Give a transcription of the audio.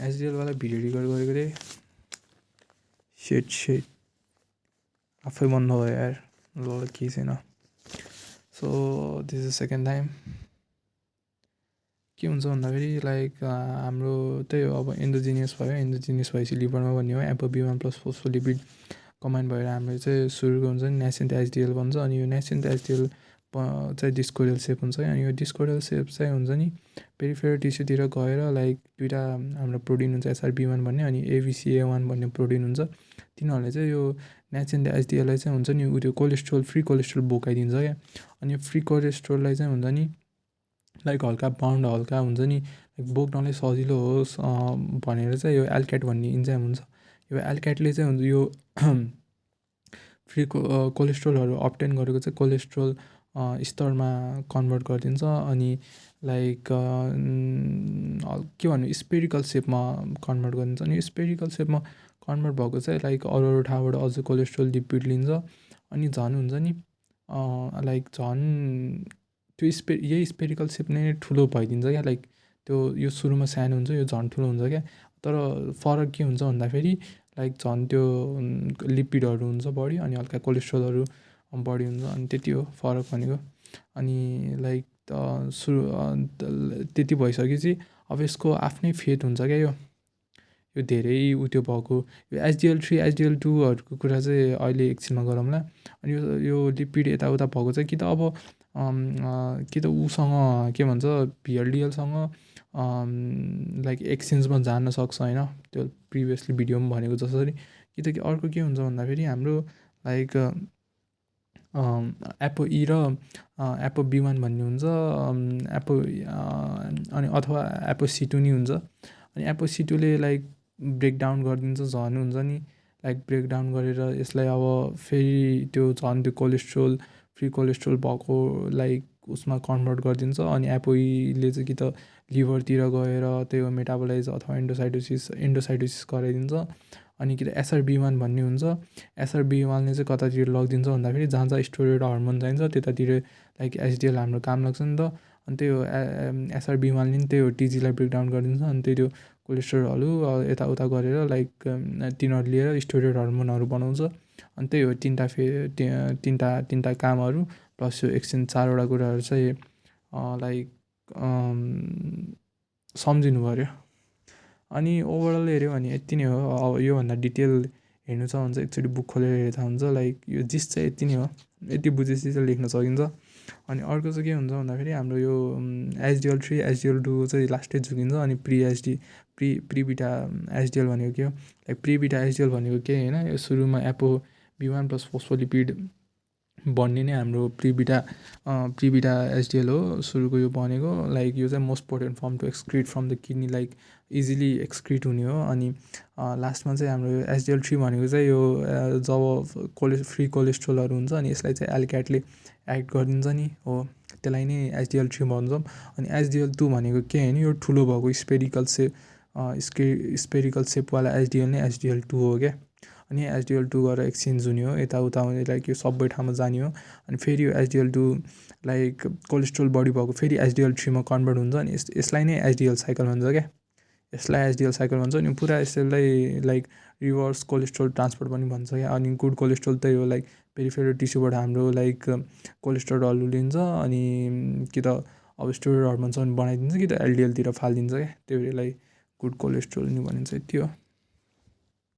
एचडिएलवाला video record गरेको थिएँ set आफै बन्द भयो यार ल केही छैन so this is second time के हुन्छ भन्दाखेरि लाइक हाम्रो त्यही हो अब एन्डोजिनियस भयो एन्डोजिनियस भएपछि लिभरमा भन्ने हो एपोबी1 प्लस फोस्फोलिपिड कम्बाइन भएर हाम्रो चाहिँ सुरुको हुन्छ नि नेसेन्ट एचडिएल भन्छ अनि यो नेसेन्ट एचडिएल चाहिँ डिस्कोडल सेप हुन्छ अनि यो डिस्कोडल सेप चाहिँ हुन्छ नि पेरिफेरल टिस्युतिर गएर लाइक दुइटा हाम्रो प्रोटिन हुन्छ एसआरबी1 भन्ने अनि एबिसिए1 भन्ने प्रोटिन हुन्छ तिनीहरूले चाहिँ यो नेसेन्ट एचडिएललाई चाहिँ हुन्छ नि उ त्यो कोलेस्ट्रोल फ्री कोलेस्ट्रोल बोकाइदिन्छ क्या अनि यो फ्री कोलेस्ट्रोललाई चाहिँ हुन्छ नि लाइक हल्का बााउन्ड हल्का हुन्छ नि लाइक बोक्नलाई सजिलो होस् भनेर चाहिँ यो एल्क्याट भन्ने इन्जाइम हुन्छ यो एल्क्याटले चाहिँ हुन्छ यो फ्री कोलेस्ट्रोलहरू अब्टेन गरेको चाहिँ कोलेस्ट्रोल स्तरमा कन्भर्ट गरिदिन्छ अनि लाइक के भन्नु स्पेरिकल सेपमा कन्भर्ट गरिदिन्छ अनि स्पेरिकल सेपमा कन्भर्ट भएको चाहिँ लाइक अरू ठाउँबाट अझ कोलेस्ट्रोल लिपिड लिन्छ अनि झन् हुन्छ नि लाइक झन् त्यो यही स्पेरिकल सेप नै ठुलो भइदिन्छ क्या लाइक त्यो यो सुरुमा सानो हुन्छ यो झन् ठुलो हुन्छ क्या तर फरक के हुन्छ भन्दाखेरि लाइक झन् त्यो लिपिडहरू हुन्छ बढी अनि हल्का कोलेस्ट्रोलहरू बढी हुन्छ अनि त्यति हो फरक भनेको अनि लाइक त्यति भइसकेपछि अब यसको आफ्नै फेट हुन्छ क्या यो धेरै त्यो भएको यो एचडिएल3 एचडिएल2हरूको कुरा चाहिँ अहिले एकछिनमा गरौँला अनि यो लिपिड यताउता भएको चाहिँ कि त अब कि त उसँग के भन्छ भिएलडिएलसँग लाइक एक्सचेन्जमा जान सक्छ होइन त्यो प्रिभियसली भिडियोमा भनेको जसरी कि त अर्को के हुन्छ भन्दाखेरि हाम्रो लाइक एपो ई र एपो बी1 भन्ने हुन्छ अनि अथवा एपो सी2 नि हुन्छ अनि एपो सी2ले लाइक ब्रेकडाउन गरिदिन्छ झन् हुन्छ नि लाइक ब्रेकडाउन गरेर यसलाई अब फेरि त्यो झन् त्यो कोलेस्ट्रोल फ्री कोलेस्ट्रोल भएको लाइक उसमा कन्भर्ट गरिदिन्छ अनि एपोईले चाहिँ कि त लिभरतिर गएर त्यो मेटाबोलाइज अथवा एन्डोसाइटोसिस गराइदिन्छ अनि कि त एसआरबी1 भन्ने हुन्छ एसआरबी1ले चाहिँ कतातिर लगिदिन्छ भन्दाखेरि जहाँ जहाँ स्टेरोइड हर्मोन चाहिन्छ त्यतातिर लाइक एचडिएल हाम्रो काम लाग्छ नि त अनि त्यही हो एसआरबी1ले नि त्यही हो टिजीलाई ब्रेकडाउन गरिदिन्छ अनि त्यही त्यो कोलेस्ट्रोलहरू यताउता गरेर लाइक तिनीहरू लिएर स्टेरोइड हर्मोनहरू बनाउँछ अनि त्यही हो तिनवटा कामहरू प्लस यो एक्सचेन्ज चारवटा कुराहरू चाहिँ लाइक सम्झिनु पऱ्यो अनि ओभरअल हेऱ्यो भने यति नै हो अब योभन्दा डिटेल हेर्नु छ भने चाहिँ एकचोटि बुक खोलेर हेर्दा हुन्छ लाइक यो जिस चाहिँ यति नै हो यति बुझेपछि चाहिँ लेख्न सकिन्छ अनि अर्को चाहिँ के हुन्छ भन्दाखेरि हाम्रो यो एचडिएल3 एचडिएल2 चाहिँ लास्टै झुकिन्छ अनि प्रिबिटा एचडिएल भनेको के हो लाइक प्रिबिटा एचडिएल भनेको के होइन यो सुरुमा एपो बी1 प्लस फोस्फोलिपिड बन्ने नै हाम्रो प्रिबिटा एचडिएल हो सुरुको यो बनेको लाइक यो चाहिँ most important form to excrete from the kidney like easily excrete हुने हो अनि लास्टमा चाहिँ हाम्रो यो एचडिएल3 भनेको चाहिँ यो जब फ्री कोलेस्ट्रोलहरू हुन्छ अनि यसलाई चाहिँ एल्क्याटले एक्ट गरिदिन्छ नि हो त्यसलाई नै एचडिएल3 भन्छौँ अनि एचडिएल2 भनेको के होइन यो ठुलो भएको स्पेरिकल सेपवाला एचडिएल नै एचडिएल2 हो क्या अनि एचडिएल2 गरेर एक्सचेन्ज हुने हो यताउता हुने लाइक यो सबै ठाउँमा जाने हो अनि फेरि यो एचडिएल2 लाइक कोलेस्ट्रोल बढी भएको फेरि एचडिएल3मा कन्भर्ट हुन्छ अनि यसलाई नै एचडिएल साइकल भन्छ क्या यसलाई एचडिएल साइकल भन्छ अनि पुरा यसलाई लाइक रिभर्स कोलेस्ट्रोल ट्रान्सपोर्ट पनि भन्छ क्या अनि गुड कोलेस्ट्रोल त्यही हो लाइक पेरिफेरल टिस्युबाट हाम्रो लाइक कोलेस्ट्रोलहरू लिन्छ अनि कि त अब स्टेरोइड हर्मोनसँग बनाइदिन्छ कि त एलडिएलतिर फालिदिन्छ क्या त्यही भएर यसलाई गुड कोलेस्ट्रोल नि भनिन्छ यति हो